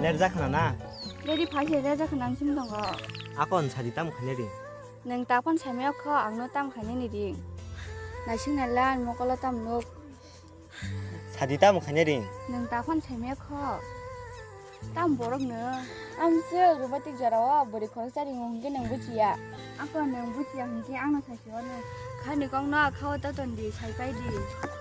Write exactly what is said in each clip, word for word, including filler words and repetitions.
Lerjak khna na? Ready phai se lerjak khna ang sim tongo. Akon sadi tam khainai ring. Nwng taphon saimaya kho, ang no tam khainani ring. Naising nai lan mokolo tam nuk. Sadi tam khainai ring. Nwng taphon saimaya kho. Tam borok no. Amswk romantic jora o bwrwi khoroksa ringo hwnkhe nwng buchiya. Ako nwng buchiya hwnkhe ano saisi hor no. Khani kok no kha o ta ton di, sai pai di.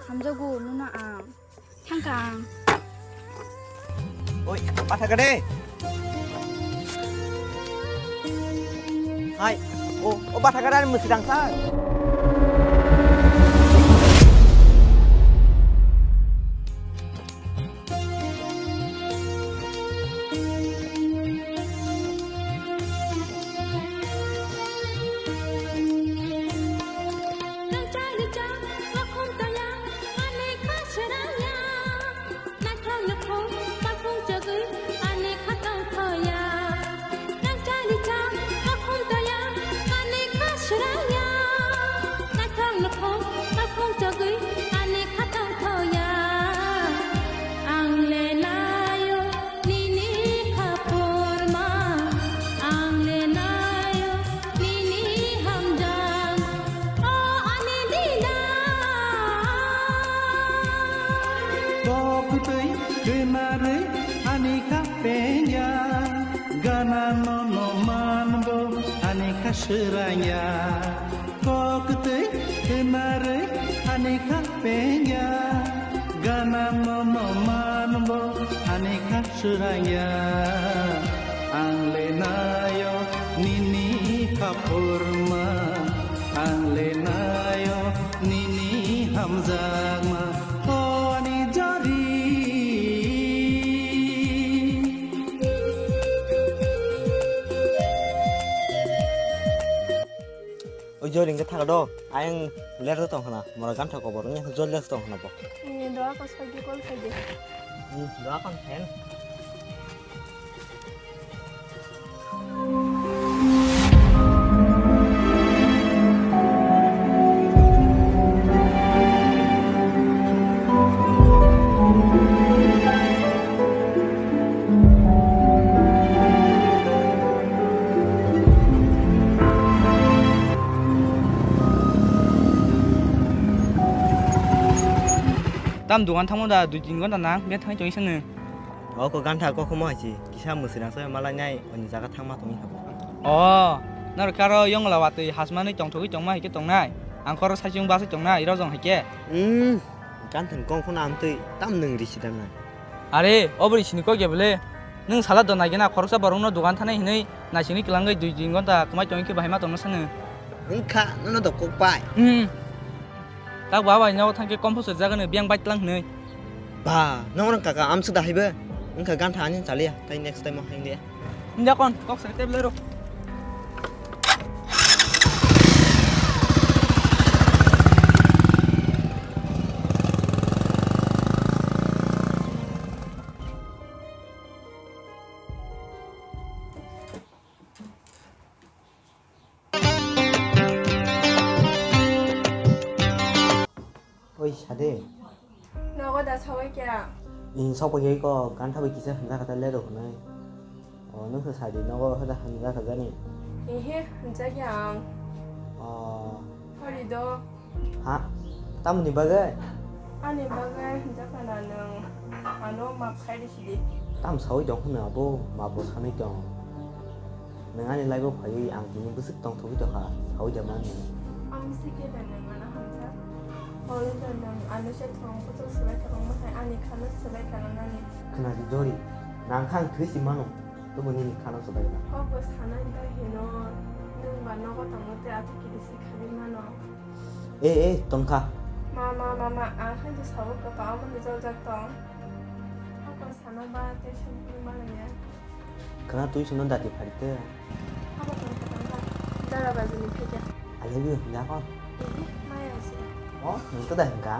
Hamjago nono ang. Thangkang. Oi, bathakade. Hai, o, o bathakade ani mwswdang sa. Naithok naithok, makhung chagwi ani kha tongthoya. Nang chari cha, makhung toya, ani kha srangya. Naithok naithok, makhung chagwi ani kha tongthoya. Ang le nayo nini kha purma, ang le nayo nini hamjak, o ani dina. Kok twi khwnarwi ani kha pengya, gana nono manbo ani kha srangya. Kok twi khwnarwi ani kha pengya, gana nono manbo ani kha srangya. Ang le nayo nini kha purma, ang le nayo nini hamjakma, o ani jari. O jori hwnkhe thangdo, ayang ler tong khna, mora gantha kobor wngya jori ler tong khna bo. Eh, doa kos pagi kol pagi. Hmm, doa kon phen. Tam dogan thangmo da dui tin gonta nang, bia thangwi tongwi sano. O ko gantha kokhomo hai si, kisa mwswrang se malai nai, oni jaga thangma tongwi habo. O, nor karo yongla watwi hasmani tongthogwi tongma hai khe tongnai. Ang koro saichung basai tongnai, rojong hai khe. Hmm, ganthan kong khuna amtwi tam nwng risi dan nai. Are, o bwrwi sini kok ya bole. Nwng sala do naigena khoroksa borokno dogan thanai hinwi naisingni kwlangwi dui tin gonta kwmai tongwi khe bahai ma tongna sano. Wngkha, nono do kok pai. Hmm. Tak ba bai nogo thangkhe komposer jagani biyang bai tlang hinwi. Ba, nono kaka amsuk da haibo. Wngkha gantha ani chaliya, tai next time o hain dia. India kon, kok sai table ro. Oi, sade. Nogo da sawi kya? Ing sok pagi ko gantha bai kisa hamjak kata le rok nai. O, nung sa sadi nogo hada hamjak kajani. Ehe, hamjak ya ang. O. Hori do. Ha? Tamni bagwi? Ani bagwi hamjak kana nung. Ano map khai di sidi. Tam sawi dong hwnwi abo, map bo sanwi tong. Nwng ani life-o phaiwi ang tini bwswk tongthogwi tongkha, saui da mani. Ang sikhe da nwng ano hamjak. Holo da nwng ano se thong kuchuk swlai kwbangma hai ani khano swlai kwrwngnani. Khna di Jori, nang kha ang thwi si mano, tobo nini khano swlai kha. Kok bo sanai da hino, nwng ba nogo tongmo tei ati kiri si khabi mano. E, e, tongkha. Ma, ma, ma, ma, ang hai do saui kwbangma hwnwi joljak tong. Kok bo sana ba tei songwi mano ya. Khna twi sino dati phari te. Abo tong kha tong kha. Dara bajini phikya. I love you, hinja kon. Ehe, maya se. O, nung to da hinka.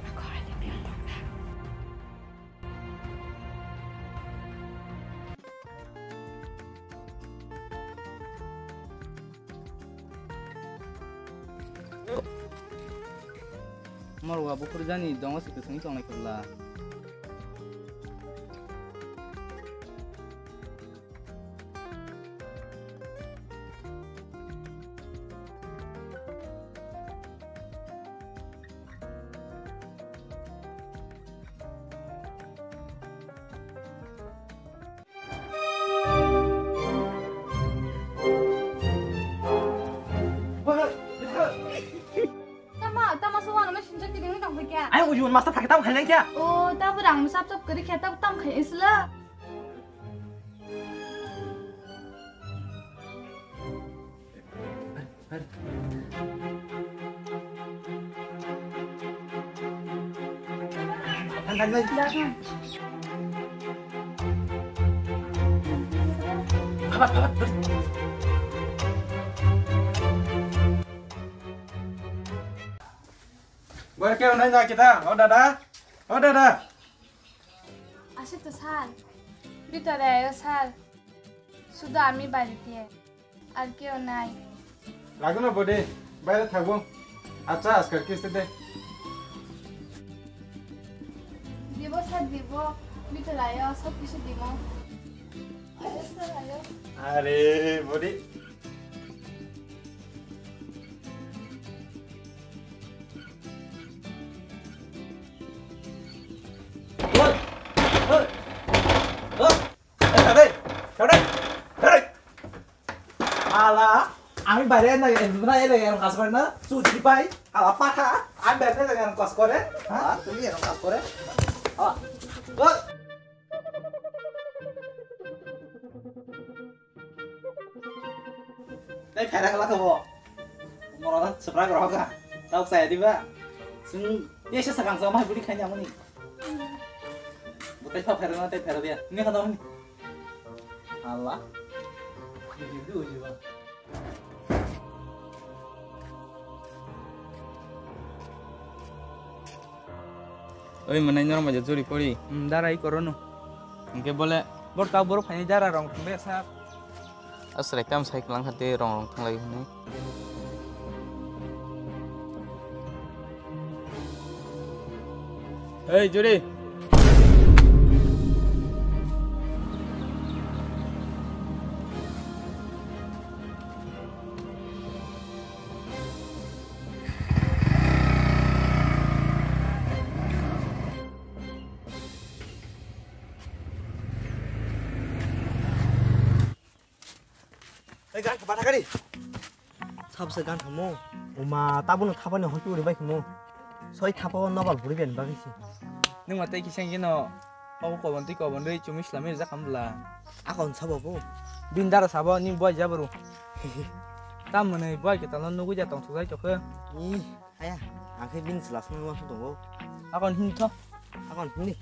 Ako I love you tong kha. Morwa bukhur jani dongo se kwswng tongnai kwbla. Pastor thake tam khainai kya? O, tabuk rang sap sap kwrwi khe tabuk tam khai isla. Bor ke onai na kita, oh dada, oh dada. Ashe to sir, bito re ayo sir, sudo ami barite. Ar keo nai. Laguno bode, baire thagbo. Acha, askar kiste de. Dibo sir, dibo. Bito re ayo, sob kisu dibo. Ayo sir, ayo. Are, bode. Oi! Oi! Oi! Hala, ami baire na, na ele yang kas kore na, suji pai, hala patha, ami baire na yang kas kore, ha, tumi yang kas kore, ha, oi. Tei phaira kala kabo. Moro na chwprak rohoka. Tau saya diba. Sung ye se sakang so mai budi khanya mani. Butai pha phaira na tei phaira dia. Ni khana mani. Allah. Ni du jiba. Oi, manai norok bai juri pori. Hmm, dara i korono. Hingke bole, bor kau boro phaini dara rong thangbe sa. Asrai tam sai klang khate rong rong thanglai hwnwi. Hei, juri. Ei, gan thapa thakari. Sabse gan thamo. Uma tabuk no thapa ni hoitu uri bai khamo. Soi thapa o nobal buri ben bagwi si. Nung ma tei kisang gino. Obo kobon tei kobon dei chumi slami rijak ham bla. Akon sabo bo. Bin dara sabo ni boi jabru. Tam mwnwi boi ke talo nugui ja tong thuk jai tokhe. Ih, aya, ang khe bini chwla swngwi uansuk tongo. Akon hin tho. Akon hin di.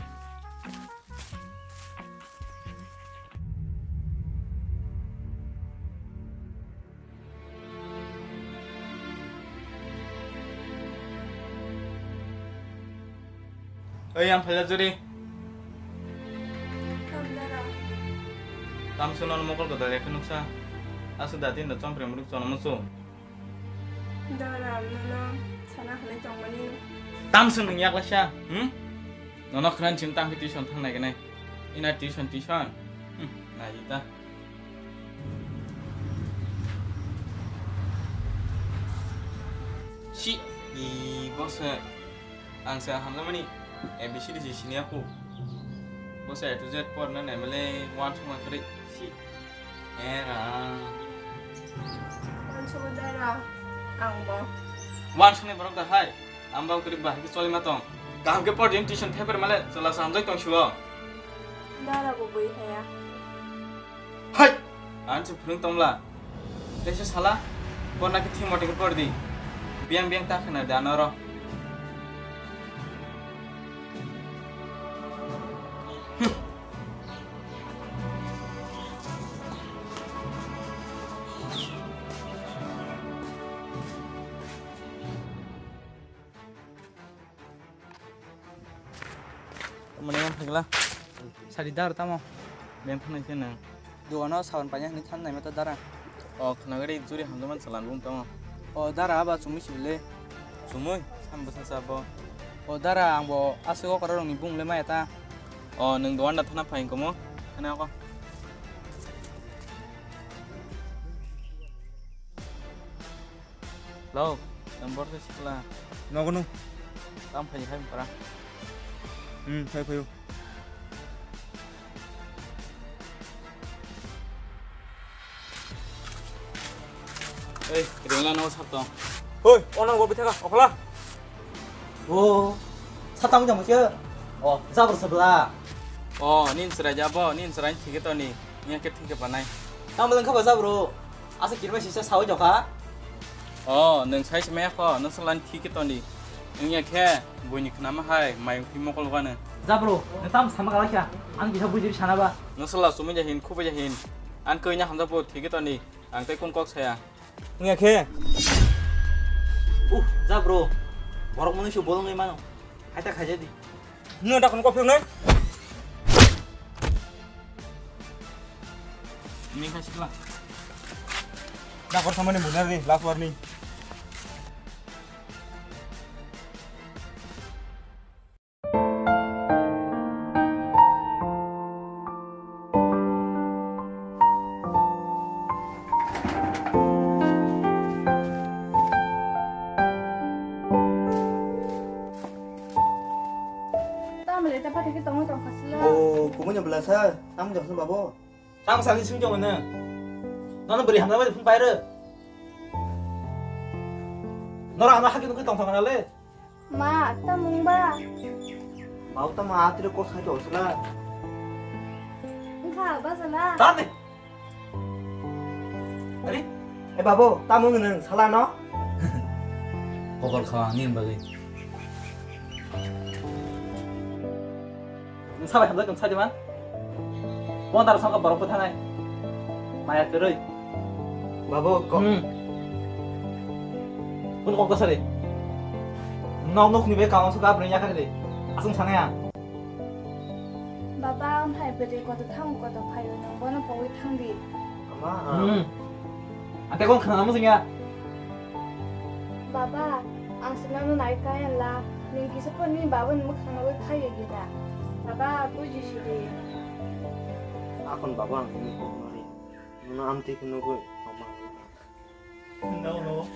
Oi, ang phaila juri. Tamswk nono mokol kwtal ya khe nuksa. Aswk da tin da chongpreng muruk chwla muchung. Dara, nono sana hwnwi tongmani. Tamswk nwng yaklaisa, hmm? Nono khwna chim tang khe tuition thang nai khe nai. Ina tuition, tuition. Hmm, nai ta. Si, i, bo se, ang se hamjakmani A B C D se siniya khu. Bo se A to Z porna naimale one thuma kwrwi. Si. Era. Ang sobo dara, ang bo. One suni borok da hai. Ang bo kwrwi bahai khe choli ma tong. Kaham khe por din tuition theper male, chwla sa hamjak tong suo. Dara bo bui haya. Hai! Ang se phwrwng tongla. Teisa sala, porna khe thik mote khe por di. Biyang biyang ta khna da noro. Hmm. Mane yang phagla. Sari dar tamo. Beng phang sene. Dogano saban panya hwnwi than naima ta dara. O khwnagari juri hamjaman salan bum tamo. O dara aba chumui sibile. Chumui sam bwsa sabo. O dara ang bo aswk okra rokni bung le maya ta. O nwng dogan da thana phai komo. Thana ko. Lo, number se sikla. Nogo no. Tam phai hai para. Hmm, phai phayo. Ei, ringla no sap tong. Hoi, onang bo bithaka, okla. O. Sa tamo jamo khe. O, jabro sabla. O, nin chwrai jabo, nin chwrai thike toni. Nya khe thike panai. Tamo lengkha ba jabro. Asa kirma sisa sawi jokha. O, nwng sai se maya kho, nwng sala thike toni. Nwng ya khe, buini khnama hai, mai uthi mokol gano. Jabro, nwng tam sama kala kya. Ang bisa bujiri sana ba. Nwng sala sumui jahin, khubai jahin. An koi nya hamjabo thike toni. Ang tei kun kok saya. Wngya khe. Uh, ja bro. Borok mwnwi se bolong wi mano. Hai ta khaija di. Nwng da kono kok phirnai. Ni kha sikla. Da kor samani bunar ni last warning. Tamle ta pathai khe tongwi tongkha sila. O, kumui no bwlasa, tamo joksa babo. Tamo sani sing jong ne. Nono bwrwi hamna bai phung pairo. Nora hamna hakhe nukhe tongthok nale. Ma, tamo wngba? Bau tamo atri kok sai to sila. Wngkha, ba sala. Tani. Ari? E babo, tamo wngno nwng sala no? Kokol kha ani bagwi. Nwng sabai hamjak nwng sadi man. Pondar sangka borok bwthanai. Maya kwrwi. Babo, ko- Hmm. Kun kok kasari. Nok nok ni be kawan suka bring yakari de. Asung sanaya. Baba, ang phai bwrwi koto thang koto phai nang bono pogwi thang di. Ama. Hmm. Ate kon khana mo singya. Baba, ang se nono nai kaya la, nwng kisa phone ni baba ni mwkhang nugwi khaiya gita. Baba, bujisi di. Akon baba ang kunu kok nari. Nono amtwi kunu kok thangma. No, no.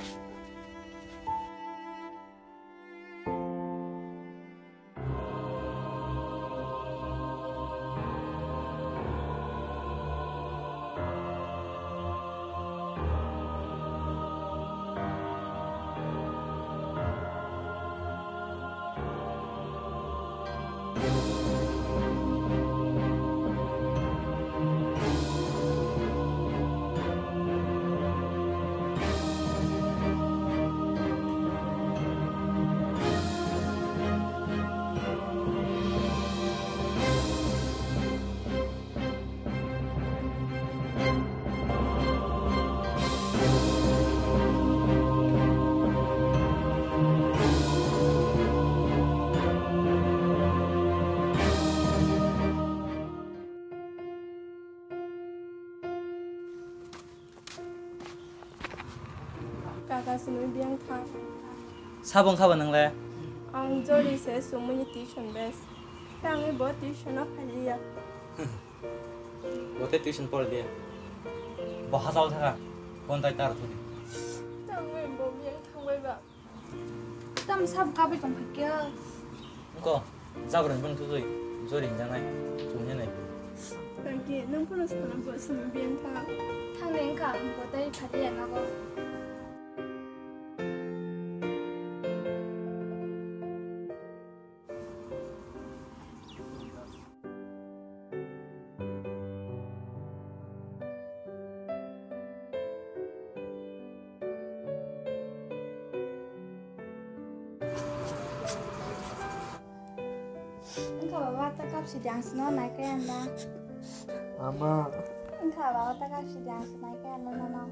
Kaka simi biyang thang. Sabo wngkha ba nwngle? Ang jori se sumuni tuition bes. Tangwi bo tuition o phaliya. Bo tei tuition pore de. Bo hachal thaka. Bon tai tar thudi. Tangwi bo biyang thangbai ba. Tam sab kabai tong phikya. Ko, jabra bun thugui. Jori hinjanai. Chumya nai. Kaki, nang phano sana bo simi biyang thang. Thang nai wngkha, bo tai phaliya nago. Wngkha baba, ta kapsi dance no nai kaya anda. Ama. Wngkha baba, ta kapsi dance nai kaya anda nono.